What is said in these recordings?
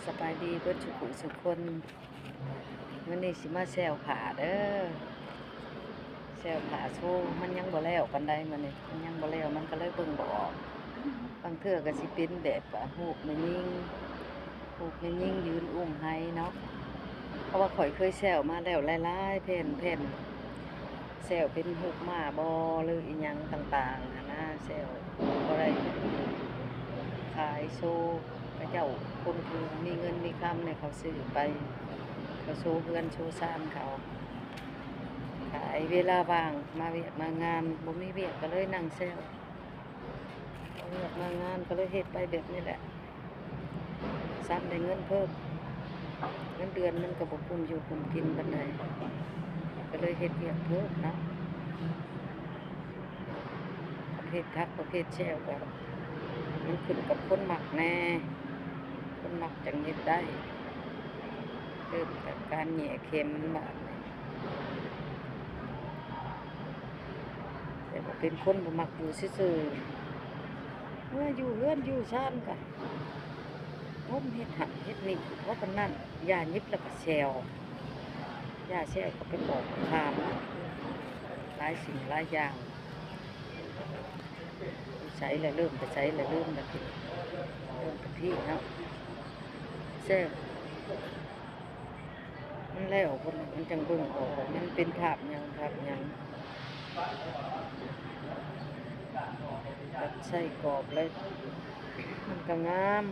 ສະບາຍດີເບິດສູ່ຜູ້ສູ່ຄົນ. ມື້ນີ້ຊິມາແຊວຜ້າເດີ ແຊວຜ້າໂຊ. ມັນຍັງບໍ່ແລ້ວປານໃດມື້ນີ້ ມັນຍັງບໍ່ແລ້ວ ມັນກໍເລີຍເບິ່ງບໍ່ອອກ. ບາງເທື່ອກໍຊິເປັນແບບວ່າຮູບແມ່ຍິງ ຮູບແມ່ຍິງຢືນອຸ້ມໄຮເນາະ. ເພາະວ່າຂ້ອຍເຄີຍແຊວມາແລ້ວຫຼາຍໆແຜ່ນໆ ແຊວເປັນຮູບມ້າບໍ ຫຼືອີ່ຫຍັງຕ່າງໆຫັ້ນນະ. ແຊວບໍ່ໄດ້ຂາຍໂຊ ເຂົາເຈົ້າ ຄົນຜູ້ມີເງິນມີຄຳນີ້ ເຂົາຊື້ໄປ ເຂົາໂຊເຮືອນໂຊຊານເຂົາ. ຂາຍເວລາວ່າງ ມາວຽກມາງານ ບໍ່ມີວຽກກໍເລີຍນັ່ງແຊວ ມາວຽກມາງານກໍເລີຍເຮັດໄປແບບນີ້ແຫຼະ. ຊ້ຳໄດ້ເງິນເພີ່ມ ເງິນເດືອນມັນກໍບໍ່ກຸ້ມຢູ່ກຸ້ມກິນປານໃດ ກໍເລີຍເຮັດວຽກເພີ່ມເນາະ. ປະເພດຖັກ ປະເພດແຊວກໍ ມັນຂຶ້ນກັບຄົນມັກແດ່ ຄົນມັກຈັ່ງເຮັດໄດ້. ເລີ່ມຈາກການແຫຍ່ເຂັມບາດນີ້ ແຕ່ວ່າເປັນຄົນບໍ່ມັກຢູ່ຊື່ໆ ເມື່ອຢູ່ເຮືອນຢູ່ຊານກະງົມເຮັດຫັ້ນເຮັດນີ້ ເພາະປານນັ້ນ ຢາຫຍິບແລ້ວກະແຊວ ຢາແຊວກໍໄປປອກມາຂາມ ຫຼາຍສິ່ງຫຼາຍຢ່າງ. ໄປໃສລະ ເລີ່ມໄປໃສລະ ລືມລະ ເລີ່ມແຕ່ພີ້ເນາະ ແຊວ. ມັນແລ້ວພຸ້ນລະ ມັນຈັ່ງເບິ່ງອອກວ່າມັນເປັນພາບຫຍັງ ພາບຫຍັງ. ບັດໃສ່ກອບແລ້ວ ມັນກໍງາມ.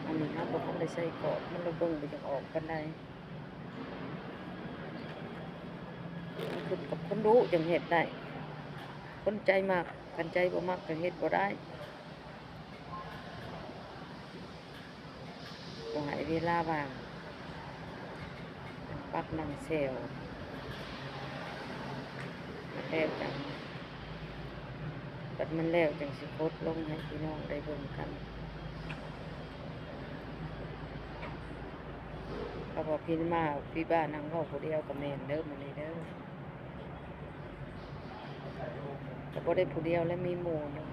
ອັນນີ້ເຮົາບໍ່ທັນໄດ້ໃສ່ກອບ ມັນລະເບິ່ງບໍ່ຢາກອອກປານໃດ. ມັນຂຶ້ນກັບຄົນດຸຈັ່ງເຮັດໄດ້ ຄົນໃຈມັກ ຄັນໃຈບໍ່ມັກກໍເຮັດບໍ່ໄດ້. ຕ້ອງໃຫ້ເວລາວ່າງ ປັກນັ່ງແຊວ ແລ້ວຈັ່ງ ບັດມັນແລ້ວຈັ່ງຊິໂພສລົງໃຫ້ພີ່ນ້ອງໄດ້ເບິ່ງກັນ. ເຂົາວ່າພີ່ມາພີ່ບ້ານັ່ງເວົ້າຜູ້ດຽວກໍແມ່ນເດີ ມື້ນີ້ເດີ. ກໍບໍ່ໄດ້ຜູ້ດຽວແຫຼະ ມີໝູ່ຢູ່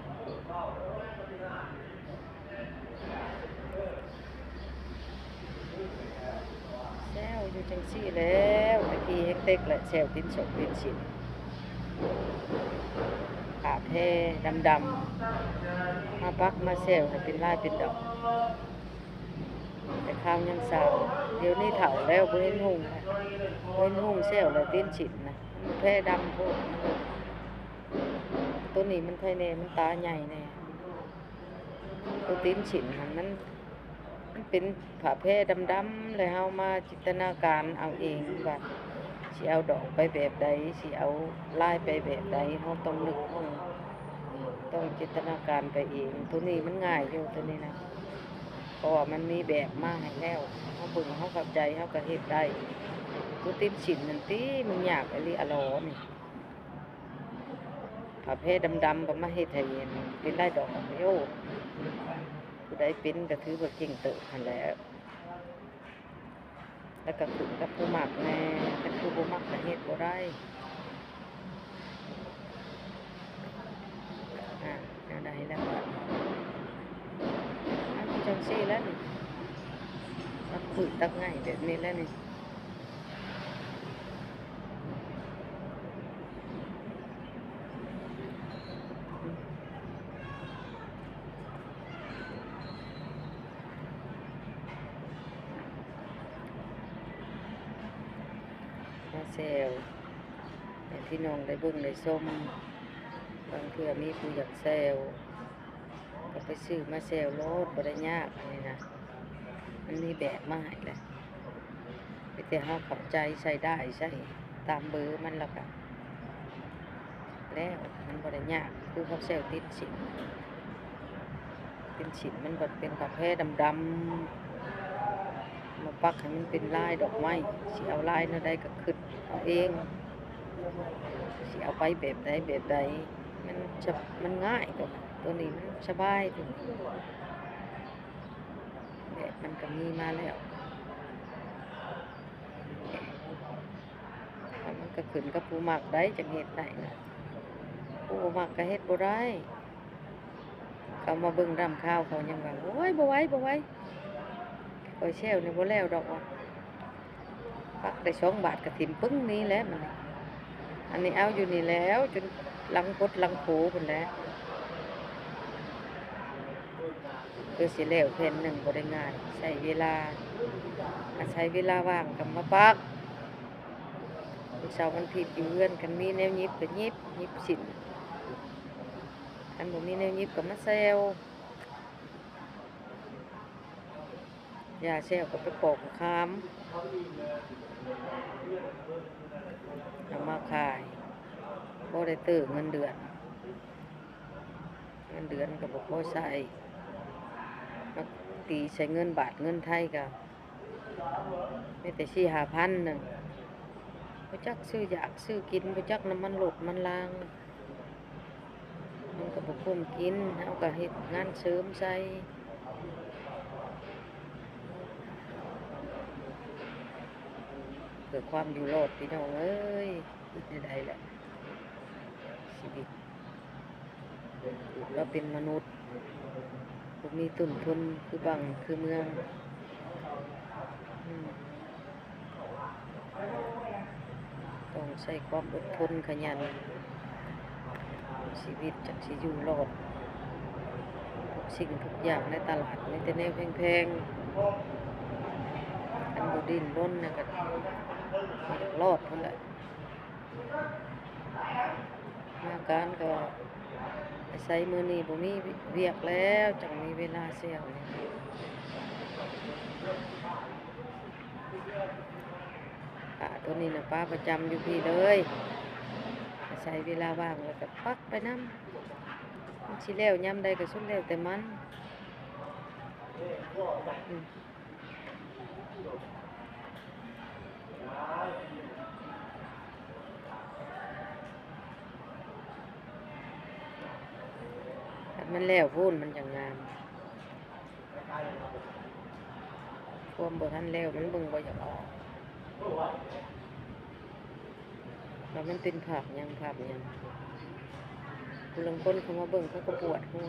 ແຊວຢູ່ຈັ່ງຊີ້ແລ້ວ. ຕະກີ້ແຮງເຕັກແຫຼະ ແຊວຕີນສົກຕີນສິນ ຜ້າແພດຳໆ ມາປັກມາແຊວໃຫ້ເປັນລາຍເປັນດອກ. ແຕ່ຄາວຍັງສາວ ດຽວນີ້ເຖົ້າແລ້ວ ບໍ່ເຫັນຫຸ່ງ ບໍ່ເຫັນຫຸ່ງແຊວແລ້ວ ຕີນສິນນະ ແພດຳໂພດ. ໂຕນີ້ມັນໃຜແດ່ ມັນຕາໃຫຍ່ແດ່. ໂຕຕີນສິນຫັ້ນ ມັນ ມັນເປັນຜ້າແພດຳໆ ແລ້ວເຮົາມາຈິນຕະນາການເອົາເອງວ່າ ຊິເອົາດອກໄປແບບໃດ ຊິເອົາລາຍໄປແບບໃດ ເຮົາຕ້ອງນຶກ ເຮົາຕ້ອງຈິນຕະນາການໄປເອງ. ໂຕນີ້ມັນງ່າຍຢູ່ ໂຕນີ້ນະ ເພາະວ່າມັນມີແບບມາໃຫ້ແລ້ວ ເຮົາເບິ່ງ ເຮົາເຂົ້າໃຈ ເຮົາກໍເຮັດໄດ້. ໂຕຕີນສິນນັ້ນຕິ ມັນຍາກອີ່ຫຼີອະຫຼໍນີ້. ຜ້າແພດຳໆ ກໍມາເຮັດໃຫ້ເປັນລາຍດອກ ໂອ້ ຜູ້ໃດເປັນກໍຖືວ່າເກັ່ງເຕີບຫັ້ນແຫຼະ. ແລ້ວກໍຂຶ້ນກັບຜູ້ມັກແດ່ ຄັນຜູ້ບໍ່ມັກກໍເຮັດບໍ່ໄດ້. ອ່າ ແນວໃດແລ້ວບາດນີ້ ເອົາຈັ່ງຊີ້ແຫຼະນີ້ ຕັກພືດຕັກໄງ່ແບບນີ້ແຫຼະນີ້. ມາແຊວໃຫ້ພີ່ນ້ອງໄດ້ເບິ່ງໄດ້ຊົມ. ບາງເທື່ອມີຜູ້ຢາກແຊວ ກໍໄປຊື້ມາແຊວໂລດ ບໍ່ໄດ້ຍາກ. ອັນນີ້ນະ ມັນມີແບບມາໃຫ້ແລ້ວ ມີແຕ່ເຮົາເຂົ້າໃຈ ໃຊ້ໄດ້ ໃຊ້ຕາມເບີມັນ ແລ້ວກໍ ແລ້ວ ມັນບໍ່ໄດ້ຍາກ ຄືເຮົາແຊວຕີນສິນ. ຕີນສິນມັນກໍເປັນຜ້າແພດຳໆ ມາປັກໃຫ້ມັນເປັນລາຍດອກໄມ້ ຊິເອົາລາຍແນວໃດກໍຄິດເອົາເອງ ຊິເອົາໄປແບບໃດແບບໃດ ມັນສະ ມັນງ່າຍ ໂຕ ໂຕນີ້ມັນສະບາຍ ໂຕນີ້ ແບບມັນກໍມີມາແລ້ວ. ມັນກໍຂຶ້ນກັບຜູ້ມັກໄດ໋ ຈັ່ງເຮັດໄດ້ນະ ຜູ້ບໍ່ມັກກໍເຮັດບໍ່ໄດ້. ເຂົາມາເບິ່ງດຳຂາວ ເຂົາຍັງວ່າ ໂອ້ຍ ບໍ່ໄຫວ ບໍ່ໄຫວ. ຂ້ອຍແຊວນີ້ບໍ່ແລ້ວດອກວ່າ ປັກໄດ້ສອງບາດກໍຖິ້ມປຶ້ງນີ້ແຫຼະມັນ. ອັນນີ້ເອົາຢູ່ນີ້ແລ້ວ ຈົນຫຼັງກົດຫຼັງໂຂພຸ້ນແຫຼະ. ເພື່ອຊິແລ້ວແຜ່ນໜຶ່ງບໍ່ໄດ້ງ່າຍ ໃຊ້ເວລາ ອາໄສເວລາວ່າງກໍມາປັກ. ວັນເສົາວັນອາທິດຢູ່ເຮືອນ ຄັນມີແນວຫຍິບກໍຫຍິບ ຫຍິບສິ້ນ ຄັນບໍ່ມີແນວຫຍິບກໍມາແຊວ. ຢາແຊວກໍໄປປອກມະຂາມ ເອົາມາຂາຍ ພໍໄດ້ເຕີເງິນເດືອນ. ເງິນເດືອນກໍບໍ່ພໍໃຊ້ ມາຕີໃສ່ເງິນບາດເງິນໄທກໍມີແຕ່ສີ່ຫ້າພັນໜຶ່ງ. ບໍ່ຈັກຊື້ຢາກຊື້ກິນ ບໍ່ຈັກນ້ຳມັນລົດມັນລາງ ມັນກໍບໍ່ຄຸ້ມກິນ ເຮົາກໍເຮັດງານເສີມໃສ່ ເພື່ອຄວາມຢູ່ລອດພີ່ນ້ອງເອີຍ. ເຮັດແນວໃດລະ ຊີວິດ ເກີດມາເປັນມະນຸດ ບໍ່ມີຕົ້ນທຶນຄືບ້ານຄືເມືອງ. ອືມ ຕ້ອງໃຊ້ຄວາມອົດທົນຂະຫຍັນ ຊີວິດຈັ່ງຊິຢູ່ລອດ. ທຸກສິ່ງທຸກຢ່າງໃນຕະຫຼາດມີແຕ່ແນວແພງໆ ຄັນບໍ່ດີ້ນລົນນະກໍບໍ່ຢາກລອດພຸ້ນແຫຼະ. ມາການກໍໄປໃສ ມື້ນີ້ບໍ່ມີວຽກແລ້ວ ຈັ່ງມີເວລາແຊວນີ້. ປາໂຕນີ້ນະ ປາປະຈຳຢູ່ພີ້ເລີຍ ອາໄສເວລາວ່າງແລ້ວກໍປັກໄປນຳ. ມັນຊິແລ້ວຍາມໃດກໍສຸດແລ້ວແຕ່ມັນ. ອືມ ຄັນມັນແລ້ວພຸ້ນມັນຈັ່ງງາມ ຄວາມບໍ່ທັນແລ້ວມັນເບິ່ງບໍ່ຢາກອອກ. ວ່າມັນເປັນພາບຫຍັງ ພາບຫຍັງ ຜູ້ລາງຄົນເຂົາມາເບິ່ງເຂົາກໍປວດຫົວ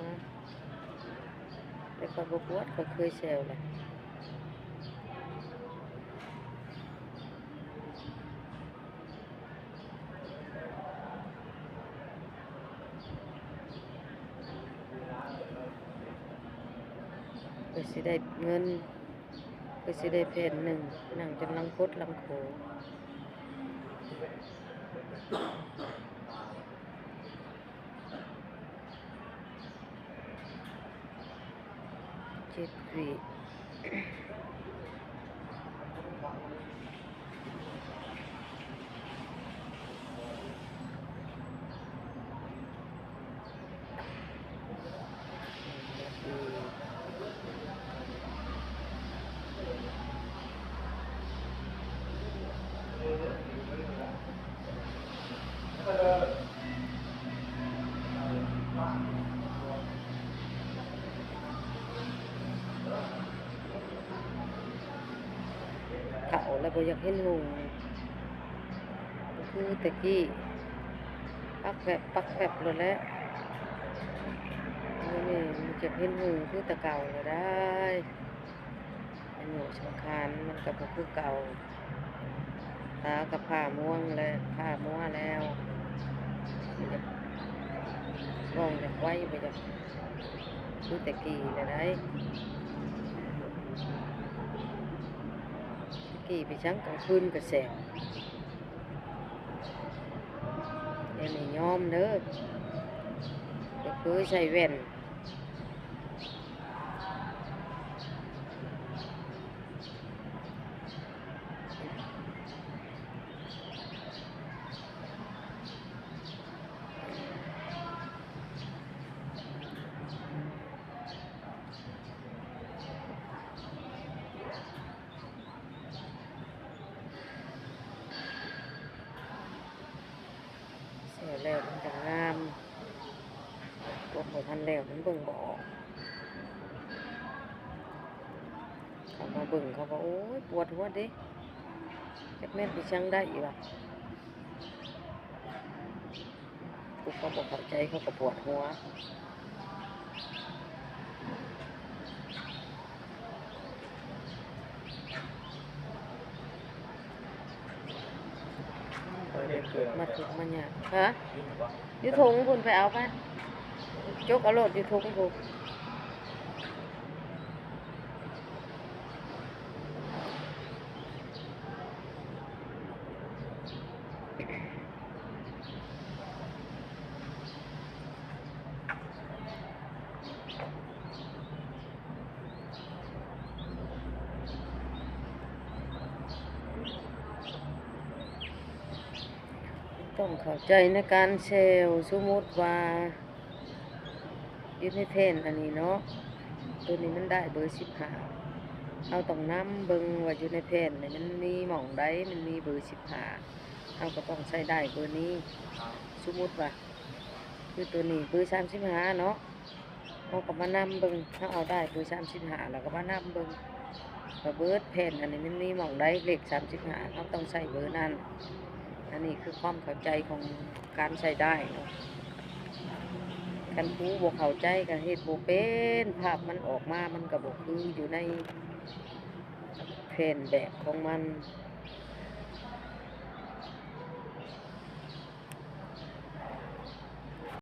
ແຕ່ຂ້ອຍບໍ່ປວດ ຂ້ອຍເຄີຍແຊວແລ້ວ. ເພື່ອຊິໄດ້ເງິນ ເພື່ອຊິໄດ້ແຜ່ນໜຶ່ງ ນັ່ງຈົນຫຼັງກົດຫຼັງໂຂ. ເຈັດວິ. ເຖົ້າແລ້ວບໍ່ຢາກເຫັນຫຸ່ງ ບໍ່ຄືແຕ່ກີ້ ປັກແປັບ ປັກແປັບໂລດແຫຼະ. ດຽວນີ້ບໍ່ຢາກເຫັນຫຸ່ງຄືແຕ່ເກົ່າແລ້ວດາຍ. ອາຍຸສັງຂານມັນກໍບໍ່ຄືເກົ່າ ຕາກໍພ້າມົວແລ້ວ ພ້າມົວແລ້ວ ບໍ່ຢາກວ່ອງຢາກໄວ ບໍ່ຢາກຄືແຕ່ກີ້ແລ້ວໃດ໋. ແຕ່ກີ້ໄປສັງກາງຄືນກໍແຊວ ດຽວນີ້ຍອມເດີ ກໍຄືໃສ່ແວ່ນ. ແຊວແລ້ວມັນຈັ່ງງາມ ກວມບໍ່ທັນແລ້ວມັນເບິ່ງບໍ່ອອກ. ເຂົາມາເບິ່ງເຂົາວ່າ ໂອ້ຍ ປວດຫົວເດ້ ຈັກແມ່ນໄປຈັ່ງໃດອີກວະ. ຜູ້ເຂົາບໍ່ເຂົ້າໃຈເຂົາກໍປວດຫົວ. ມາທຸກມາຍາກ ຮະ? ຢູ່ຖົງພຸ້ນ ໄປເອົາໄປ ຈົກເອົາໂລດຢູ່ຖົງພຸ້ນ. ຕ້ອງເຂົ້າໃຈໃນການແຊວ. ສົມມຸດວ່າຢູ່ໃນແຜ່ນອັນນີ້ເນາະ ໂຕນີ້ມັນໄດ້ເບີສິບຫ້າ ເຮົາຕ້ອງນຳເບິ່ງວ່າຢູ່ໃນແຜ່ນນີ້ມັນມີໝ່ອງໃດ ມັນມີເບີສິບຫ້າ ເຮົາກໍຕ້ອງໃຊ້ໄດ້ເບີນີ້. ສົມມຸດວ່າ ຄືໂຕນີ້ເບີສາມສິບຫ້າເນາະ ເຮົາກໍມານຳເບິ່ງ ເຮົາເອົາໄດ້ເບີສາມສິບຫ້າ ແລ້ວກໍມານຳເບິ່ງວ່າເບີແຜ່ນອັນນີ້ມັນມີໝ່ອງໃດເລກສາມສິບຫ້າ ເຮົາຕ້ອງໃຊ້ເບີນັ້ນ. ອັນນີ້ຄືຄວາມເຂົ້າໃຈຂອງການໃຊ້ໄດ້ເນາະ. ຄັນຄູບໍ່ເຂົ້າໃຈກໍເຮັດບໍ່ເປັນ ພາບມັນອອກມາມັນກໍບໍ່ຄືຢູ່ໃນແຜ່ນແບບຂອງມັນ.